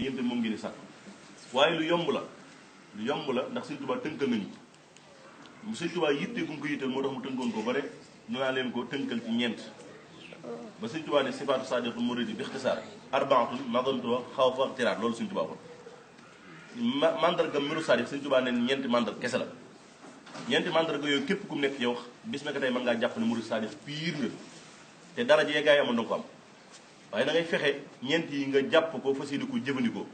yéen tamit moom ngeen di sàkk waaye lu yomb la ndax Sëñ Tuubaa tënkal nañu Sëñ Tuubaa yitte gu mu ko yittal moo tax mu tënkoon ko bare dinaa leen ko tënkal ci ñeent ba Sëñ Tuubaa ne sifaatu saadiqul muridi bi ixtisaar arbaatun nadantuwa xaw fa tiraat loolu Sëñ Tuubaa kon mandarga mbiru saadiq Sëñ Tuubaa ne ñeenti mandarga kese la ñeenti mandarga yooyu képp ku mu nekk ci yow bis na ko tey mën ngaa jàpp ne murid saadiq piir nga te dara jee gaa yi amoon danga ko am waaye da ngay fexe ñeent yi nga jàpp ko fas yéene ko jëfandikoo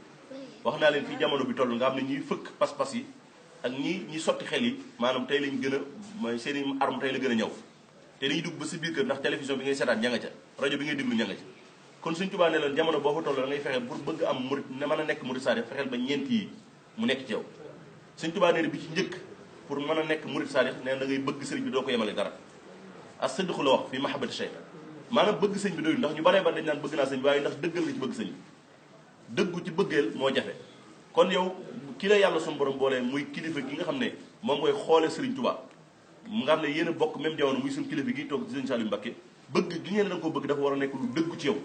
wax naa leen fii jamono bi toll nga xam ne ñuy fëkk pas-pas yi ak ñi sotti xel yi maanaam tey lañ gën a mooy seen i arme tey la gën a ñëw te dañuy dugg ba si biir kër ndax télévision bi ngay seetaan ña nga ca rajo bi ngay déglu ña nga ca kon Sëñ Tuubaa ne leen jamono boo fa toll da ngay fexe pour bëgg am murid ne mën a nekk murid saadiq fexeel ba ñeent yi mu nekk ci yow Sëñ Tuubaa ne bi ci njëkk pour mën a nekk murid saadiq nee da ngay bëgg sëriñ bi doo ko yemale dara as sidqu la wax fii mahabbati shay maanaam bëgg sëñ bi doyul ndax ñu baree ba dañ naan bëgg naa sëñ bi waaye ndax dëggal nga ci bëgg sëñ bi dëggu ci bëggeel moo jafe kon yow ki la yàlla suñu borom boolee muy kilifa gi nga xam ne moom mooy xoole Sëriñ Tuubaa mu nga xam ne yéen a bokk même jamono muy suñu kilifa gi toog ci Sëñ Saliou Mbacké bëgg gi ngeen da nga ko bëgg dafa war a nekk lu dëggu ci yow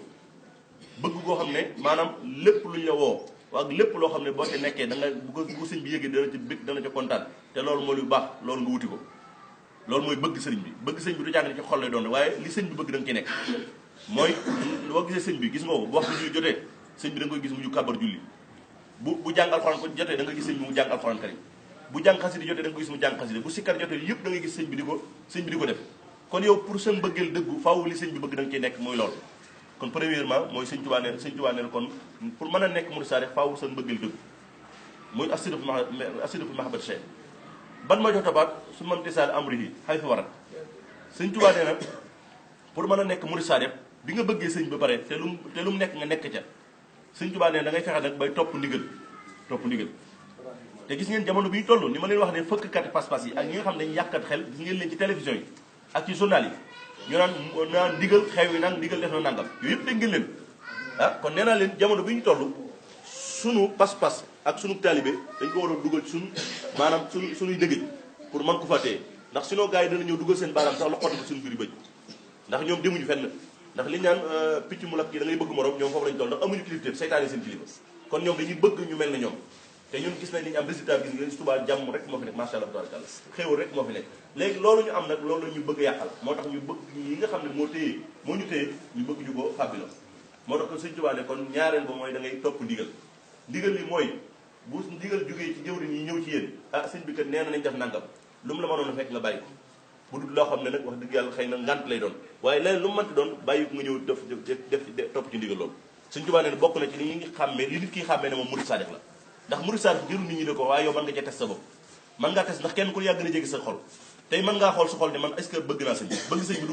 bëgg goo xam ne maanaam lépp luñ la woo ak lépp loo xam ne boo te nekkee da nga bu ko sëñ bi yëgee dana ci bëgg dana ca kontaan te loolu mooy lu baax loolu nga wuti ko loolu mooy bëgg sëriñ bi bëgg sëñ bi du jàng ne ci xol lay doon waaye li sëñ bi bëgg da nga ci nekk mooy boo gisee sëñ bi gis nga ko bu waxtu julli jotee sëñ bi da nga koy gis mu ju kàbbar julli bu jàng alxuraan ko jotee da nga gis sëñ bi mu jàng alxuraan karim bu jàng xasida jotee da nga ko gis mu jàng xasida bu sikkar jotee yëpp da ngay gis sëñ bi di ko def kon yow pour sa mbëggeel dëggu faaw li sëñ bi bëgg da nga ciy nekk mooy loolu kon premièrement mooy Sëñ Tuubaa ne kon pour mën a nekk murid saadiq faaw sa mbëggeel dëggu muy as-sidqu fi mahabbati shay ban ma jox tabaat su mam tisaal amrihi xay fi warat Sëñ Tuubaa nee na pour mën a nekk murid saadiq bi nga bëggee sëñ ba pare te lu mu nekk nga nekk ca Sëñ Tuubaa nee na da ngay fexe nag bay topp ndigal te gis ngeen jamono bi ñu toll ni ma leen wax ne fëkkkat pas-pas yi ak ñi nga xam ne dañuy yàqkat xel gis ngeen leen ci télévision yi ak ci journal yi ñu naan ndigal xew yi nag ndigal def na nangam yooyu yëpp dégg ngeen leen kon nee naa leen jamono bi ñu toll sunu pas-pas ak sunu taalibe dañ ko war a dugal ci maanaam sunuy dëgëj pour mën ko fa téye ndax sinon gars yi dana ñëw dugal seen baaraam sax la xotti ko suñu biir bëj ndax ñoom demuñu fenn ndax li ñu naan picc mu lakk yi da ngay bëgg morom ñoom foofu lañu toll ndax amuñu kilifteef seytaane seen kilifa kon ñoom dañuy bëgg ñu mel ne ñoom te ñun gis nañ li ñu am résultat gis nga Tuubaa jàmm rek moo fi nekk macha allah tabaarkalla xéewal rek moo fi nekk léegi loolu ñu am nag loolu la ñu bëgg a yàqal moo tax ñu bëgg yi nga xam ne moo ñu téye ñu bëgg ñu ko fàbbi la moo tax ko Sëñ Tuubaa ne kon ñaareel ba mooy da ngay topp ndigal li mooy bu ndigal jógee ci jëwriñ yi ñëw ci yéen sëñ bi kat nee na nañ def nangam lu mu la mënoon a fekk nga bàyyi ko bu dul loo xam ne nag wax dëgg yàlla xëy na ngant lay doon waaye leneen lu mu mënti doon bàyyi ko nga ñëw def topp ci ndigal loolu Sëñ Tuubaa ne bokk na ci li ñuy xàmmee li nit ki xàmmee ne moom murid saadiq la ndax murid saadiq jërul nit ñi de ko waaye yow mën nga cee test sa bopp mën ngaa test ndax kenn ku yàgg na jéggi sa xol tey mën ngaa xool sa xol ne man est-ce que bëgg naa sëñ bi bëgg sëñ bi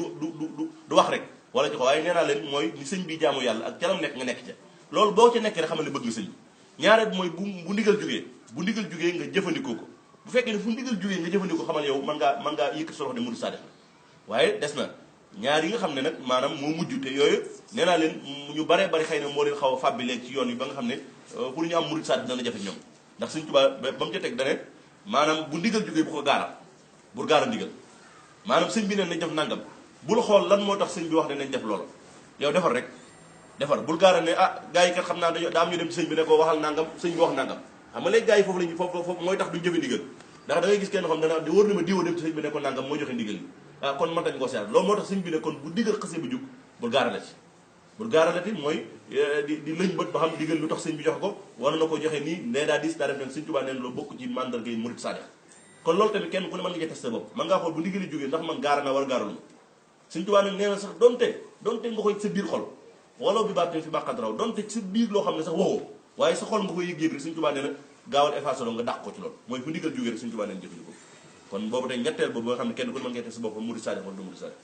du wax rek wala ci ko waaye nee naa leen mooy ni sëñ bi jaamu yàlla ak calam nekk nga nekk ca loolu boo ca nekkee rek xamal ne bëgg nga sëñ bi ñaareel mooy bu ndigal jógee nga jëfandikoo ko bu fekkee ne fu ndigal jógee nga jëfandikoo xamal yow mën ngaa yëkkati sa loxo ne murid saadiq waaye des na ñaar yi nga xam ne nag maanaam moo mujj te yooyu nee naa leen ñu baree bari xëy na moo leen xaw a fàbbi léegi ci yoon yi ba nga xam ne pour ñu am murid saadiq dana jafe ñoom ndax Sëñ Tuubaa ba mu ca teg dane maanaam bu ndigal jógee bu ko gaaral bul gaara ndigal maanaam sëñ bi ne nañ def nangam bul xool lan moo tax sëñ bi wax ne nañ def loolu yow defar rek defar bul gaara ne gars yi kat xam naa daa am ñu dem ci sëñ bi ne ko waxal nangam sëñ bi wax nangam xam nga léegi gars yi foofu mooy tax duñ jëfe ndigal ndax da ngay gis kenn xam dana di wóor na ma diwa dem ci sëñ bi ne ko nangam moo joxe ndigal yi kon man tañ koo seet loolu moo tax sëñ bi ne kon bu ndigal xasee bu jug bul gaaralati mooy di lëñ bët ba xam ndigal lu tax sëñ bi joxe ko war na ko joxe nii nee daa dis daa def nag Sëñ Tuubaa neen loolu bokk ci mandarga yi murid saadiq kon loolu tamit kenn ku ne mën nga test sa bopp mën ngaa xool bu ndigal yi jógee ndax man gaara na war gaaralu Sëñ Tuubaa nag nee na sax donte nga koy sa biir xol wala bi baat fi bàqat raw donte sa biir loo xam ne sax waxoo waaye sa xol nga koy yëg-yëg rek Sëñ Tuubaa nee na gaawal effacé loo nga dàq ko ci loolu mooy fu ndigal jógee rek Sëñ Tuubaa neen jëfandikoo kon boobu tey ñetteel boobu nga xam ne kenn ku ne mën nga test sa bopp murid saadiq wala du murid saadiq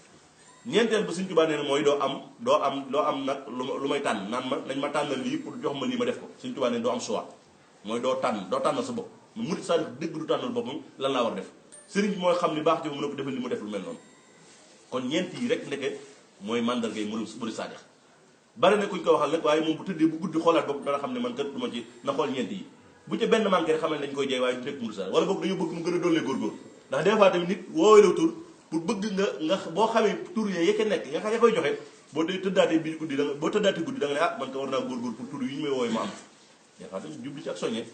ñeenteel ba Sëñ Tuubaa nee na mooy doo am nag lu may tànn naan ma nañ ma tànnal lii pour jox ma lii ma def ko Sëñ Tuubaa nee na doo am choix mooy doo tànnal sa bopp murid saadiq dëgg du tànnal boppam lan laa war a def sëriñ bi mooy xam ni baax ci mu ne ko defal li mu def lu mel noonu kon ñeent yi rek ndeke mooy mandarga yi murid saadiq bari na kuñ ko waxal nag waaye moom bu tëddee bu guddi xoolaat bopp dana xam ne man kat du ma ci na xool ñeent yi bu ca benn manqué rek xamal ne dañ koy jeey waaye du nekk murid saadiq wala boog dañoo bëgg mu gën a dollee góorgóor ndax des fois tamit nit woowee tur pour bëgg nga boo xamee tur yee yeke nekk nga xam ya koy joxe boo tëddaatee guddi da nga ne man ko war naa góorgóor pour tur yi ñu may woowee ma am des fois tamit jublu ci ak soññe